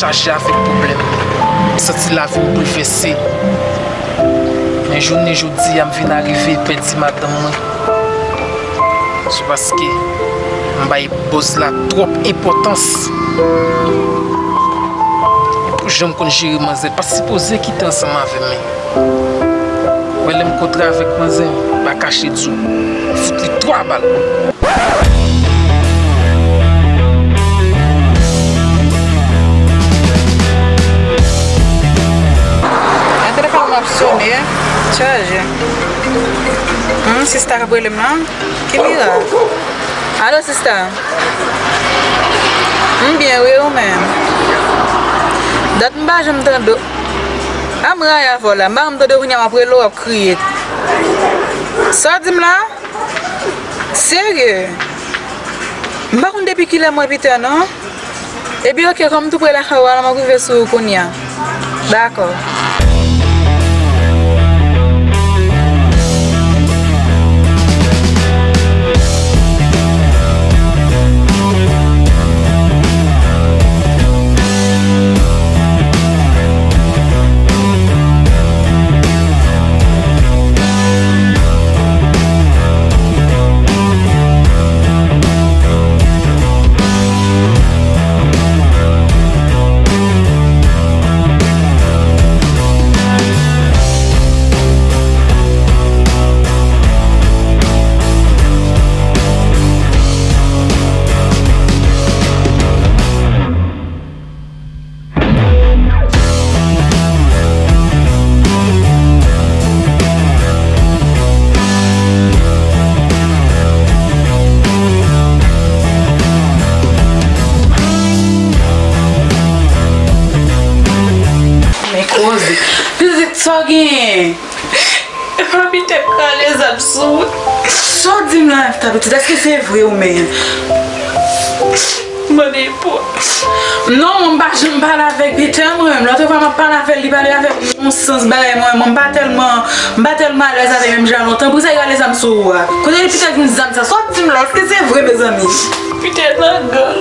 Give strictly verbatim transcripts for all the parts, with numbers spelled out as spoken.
Chaje avèk pwoblèm. M santi lavi m boulvèse. Men jounen jodi a, m vin arive pèdi madanm mwen. Se paske m bay bòz la twòp enpòtans. Pou jan m konn jere manzè, l pa t sipoze kite ansanm avè m, men wè lè m kontre avèk manzè, m pa kache di w, m fout li twa bal. A, telefòn mwen ap sone, chaje. Hmm, sista k ap rele m lan? Ki mirak? Alo, sista? M byen, wi, ou menm? Dat m pa janm tande w. A, m rayi avè w la. M pa janm tande w, kounye a m ap rele w, w ap kriye. Sa w di m la? Serye? M pa konn depi kilè m wè Peter, non. Epi, oke, kòm m tou pre lakay ou a la, m ap rive sou ou kounye a. Dakò. Men koze. Pitit, sa w genyen? Epa Peter k rale zam sou mwen. Sa w di m la, Efta, pitit? Èske se vre ou menm? Mande pou. Non, mwen m pa janm pale avèk Peter, mwen menm. Lòt fwa m ap pale avè l, li pale avèk mwen yon sans bagay, mwen menm. Mwen m pa tèlman, m pa tèlman alèz avè l menm jan lontan. Poukisa li rale zam sou ou a? Kote Peter jwenn zam sa? Sa w di m la? Èske se vre, mezanmi? Peter nan gang.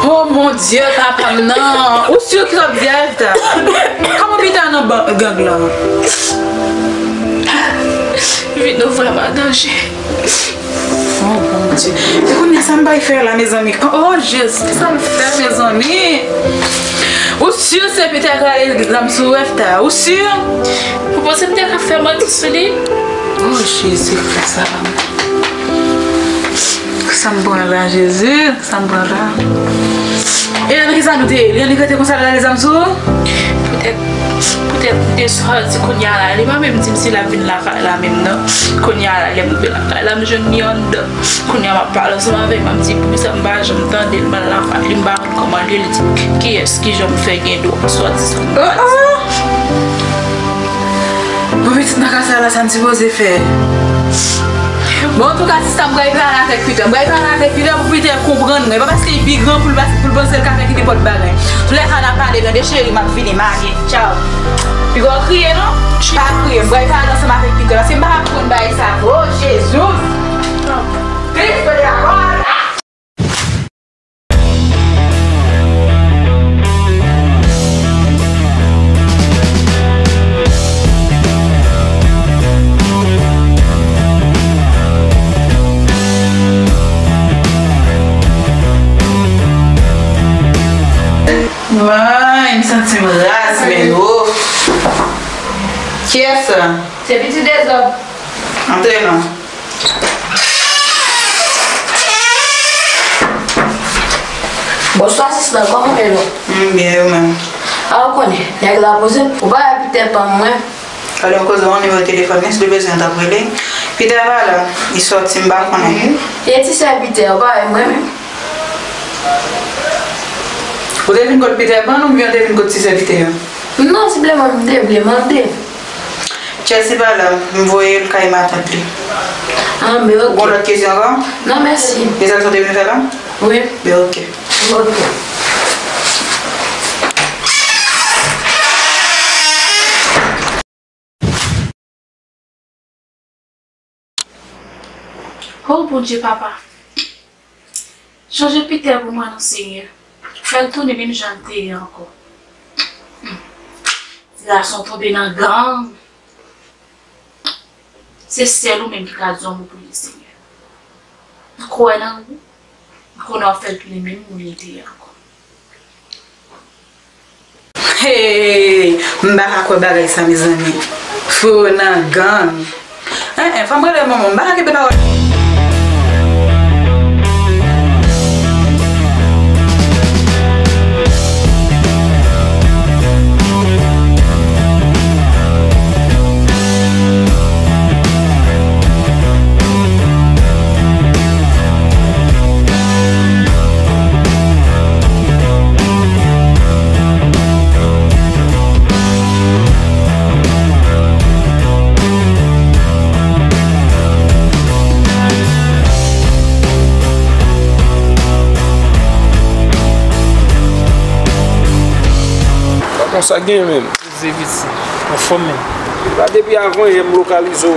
Oh mon Dieu, papa m nan. Ou si ki sa w ap di a, Efta? Kòman Peter nan ban-, gang lan? Vi nou vrèman an danje. Oh mon Dieu. E kounye a sa m bay fè la, mezanmi? Oh Jezi, ki sa m fè, mezanmi? Ou si se Peter k rale zam sou ou, Efta? Ou si? Ou panse m te ka fè manti sou li? Oh Jezi Kris, sa m pran la, Jezi. Sa m pran la. E nan kisa nou te ye? Li annik rete konsa, l rale zam sou ou? Poutèt, poutèt de sa di kounye a la, li pa menm di m si l ap vin lakay la menm non. Kounye a la, lè m rive lakay la, m jwenn li anndan. Kounye a m ap pale ansanm avè l, m ap di poukisa m pa janm tande l, m al lakay li, m pa konn kòman l ye, li di kiyès, kijan m fè gen dwa, swadizan m pa di. Bon, pitit nan ka sa la, sa n sipoze fè? Bon, antouka, sista, m pral pale avèk Peter. M pral pale avèk Peter pou Peter konprann mwen. E pa paske li pi gran pou l, pou l panse l ka fè ki nenpòt bagay. Toulèka, n ap pale, tande cheri, m ap vini, m ale. Tchaw. Piga w kriye, non? Pa kriye. M pral pale ansanm avèk Peter, paske m pa ka konprann bagay sa. Oh, Jezi! Cristo de la gloria! May, m santi m raz, men, oh. Kiyès sa? Se pitit dezòd. Antre non. Bonswa, sista, kòman w ye non? M byen, e ou menm? A, ou konnen, nèg la poze m. Ou pa wè Peter pa m mwen? Gade yon koze, yon nimewo telefòn, si l te bezwen, l t ap rele. Peter pa la, li sòti, m pa konnen. E ti sè Peter, ou pa wè mwen menm? Ou te vin kot Peter Pan oubyen ou te vin kot ti sè Peter an? Non, senpleman, m te vle mande. Chelsea pa la, m voye l kay matant li. Ah, men ok. Ou gon lòt kesyon ankò? Non, mèsi. E sa w te vin fè la? Wi. Men ok. Ok. O Bondye, Papa, chanje Peter pou mwen non, Senyè. Fè l tounen menm jan l te ye ankò. Ti gason tonbe nan gang. Se sèl ou menm ki ka di yon mo pou li, Senyè. M kwè nan ou. M konnen w ap fè l tounen menm moun li te ye ankò. Hey, m pa ka kwè bagay sa, mezanmi. Frè w nan gang. En, en, fò m rele manman m, m pa ka kenbe pawòl. Pa konsa gen menm. Poze vit si. Anfòm menm. Epa depi avan yè m lokalize w,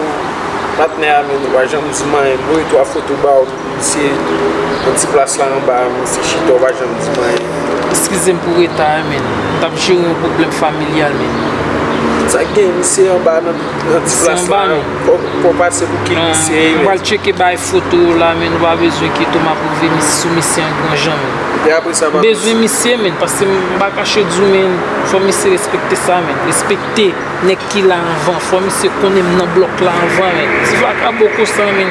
patnè a, men ou pa janm di m anyen. M voye twa foto ba w, misye, nan ti plas la anba a, misye chita, ou pa janm di m anyen. Eskize m pou reta a, men. M t ap jere yon pwoblèm familyal, men. Sa k gen, misye anba nan, nan ti plas la, men. Fò, fò pase pou ki misye ye, men. M pral tcheke bay foto yo la, men. Nou pa bezwen kite w, m ap rive mis-, sou misye an gran jan, men. Epi apre sa, m ap bezwen misye, men, paske m pa kache di w, men, fò misye respekte sa, men. Respekte nèg ki la anvan. Fò misye konnen m nan blòk la anvan, men. Ti vakabon konsa, men.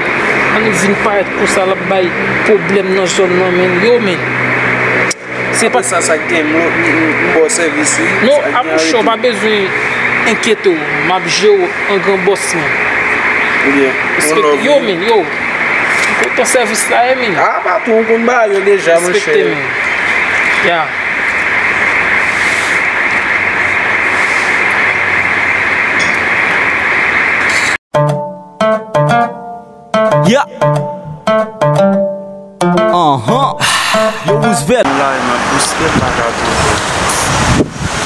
Annik vin parèt konsa, l ap bay pwoblèm nan zòn nan, men. Yo, men. Se pa sa, sa k gen, m, m, m ba w sèvis, wi. Non, Apouchon, pa bezwen enkyete w. M ap jere w an gran bòs, men. Ou byen. Respekte, yo, men, yo. M kontan sèvis la ye, men. Ah, patwon, ou konn bagay yo deja, monchè. Respekte, men. Ya. Yeah. Anhan. Yo, Roosevelt. La, m ap bouske, m pa ka twouve.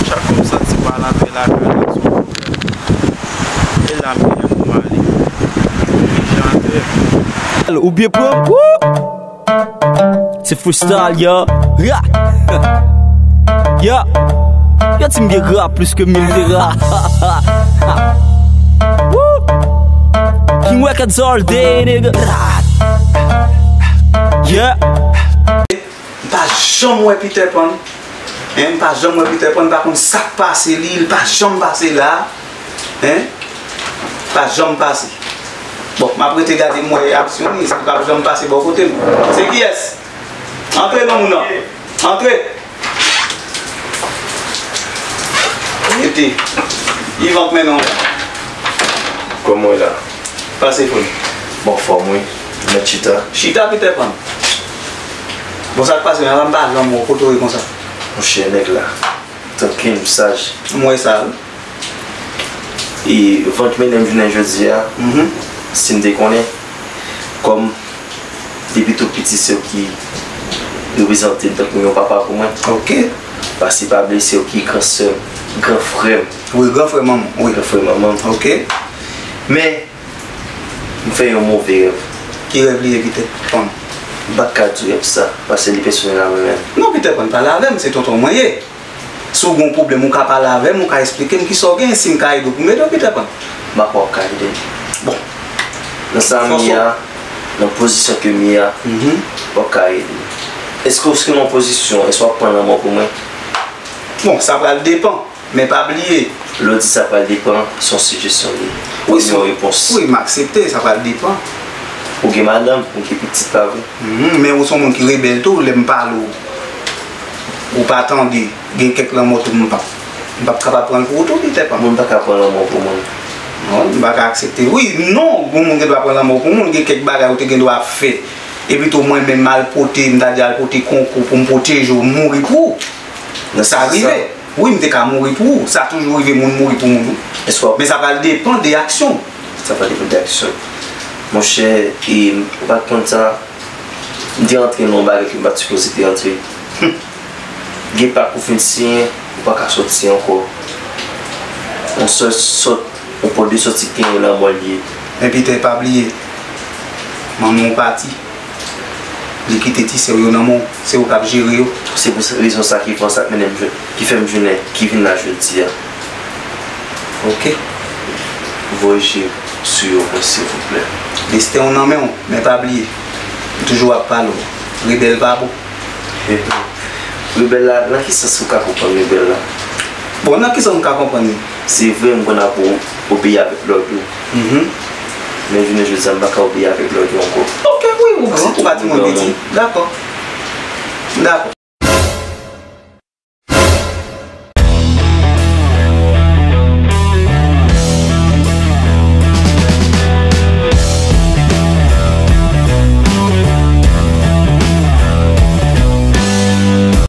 Chak fwa m santi pa lapè lakay la, se yon pwoblèm. E la m genyen pou m ale. Deja antre. Ou byen pran? Woo! Se freestyle, yo. Yeah. Yeah. Yo di m gen gra plis ke mil tera. Woo! King Records all day, nigga. Yeah. M pa janm wè Peter Pan. Hein, m pa janm wè Peter Pan, m pa konn sa k pase li, li pa janm pase la. Hein? Pa janm pase. Bon, m ap rete gade m wè aksyon li, si l p ap janm pase bò kote m. Se kiyès? Antre non moun nan. Antre. Rete. Ivan k mennen w la. Kòman w ye la? Pase pou nou. Bon, fòm wi. Mèt chita. Chita Peter Pan. Bon, sa k pase, men m pa janm wè w kote w ye konsa. Monchè, nèg la. Trankil, m saj. M wè sa, wi. E van k mennen m jounen jodi a, si m te konnen, kòm depi tou piti se w ki reprezante m tankou yon papa pou mwen. Ok. Pase pa bliye se w ki gran sè m, gran frè m. Wi, gran frè manman w, wi. Gran frè manman m. Ok. Men, m fè yon move rèv. Ki rèv li ye, Peter Pan? M pa t ka di w rèv sa, paske li pèsonèl a mwen menm. Non, Peter Pan, pale avè m, se tonton mwen ye. Si w gen yon pwoblèm, ou ka pale avè m, ou ka eksplike m kisa w gen, si m ka ede w pou m ede w, Peter Pan. M pa kwè w ka ede m. Bon. Nan sa m ye a, nan pozisyon ke m ye a, w ap ka ede m. Èske w se nan pozisyon, èske w ap pran lanmò pou mwen? Bon, sa pral depann, men pa bliye. Lè w di sa pral depann, se yon sijesyon li ye. Wi, se yon repons. Wi, m aksepte, sa pral depann. Ou gen madanm, ou gen pitit, pa vre? Mhm, men ou se yon moun ki rebèl tou, lè m pale w, ou pa tande, gen kèk lanmò tou, m p ap, m p ap kapab pran l pou ou tou, Peter Pan. Moun pa ka pran lanmò pou moun. Non, m pa ka aksepte. Wi, non, yon moun gen dwa pran lanmò pou moun, gen kèk bagay ou te gen dwa fè. Epi tou mwen menm, m al pote, m ta di al pote konkou pou m pwoteje w, m mouri pou ou. Sa rive. Wi, m te ka mouri pou ou. Sa toujou rive moun mouri pou moun, wi. Men sa pral depann de aksyon w. Sa pral depann de aksyon. Monchè, e, ou pa t konn sa? M te rantre nan yon bagay ke m pa t sipoze te rantre. Gen pak ou fin siyen, ou pa ka soti ankò. Yon sèl sòt, yon pòt de sòti ki genyen lanmò l ye. Men Peter, pa bliye, manman w pati. Li kite ti sè w yo nan men w, se ou k ap jere yo. Se pou rezon sa ki fè sa k mennen m jwe, ki fè m jwenn, ki vin la jodi a. Ok. Voye je sou yo mwen, silvouplè. Desten w nan men w, men pa bliye, m toujou ap pale w. Rebèl pa bon. Rebèl la, nan ki sans ou ka konprann rebèl la? Bon, nan ki sans ou ka konprann li? Se vre, m konn ap o- obeyi avèk lòd ou. Mhm. Men jounen jodi a, m pa ka obeyi avèk lòd ou ankò. Ok, wi, ou gran, ou pa timoun piti. Dakò. Dakò.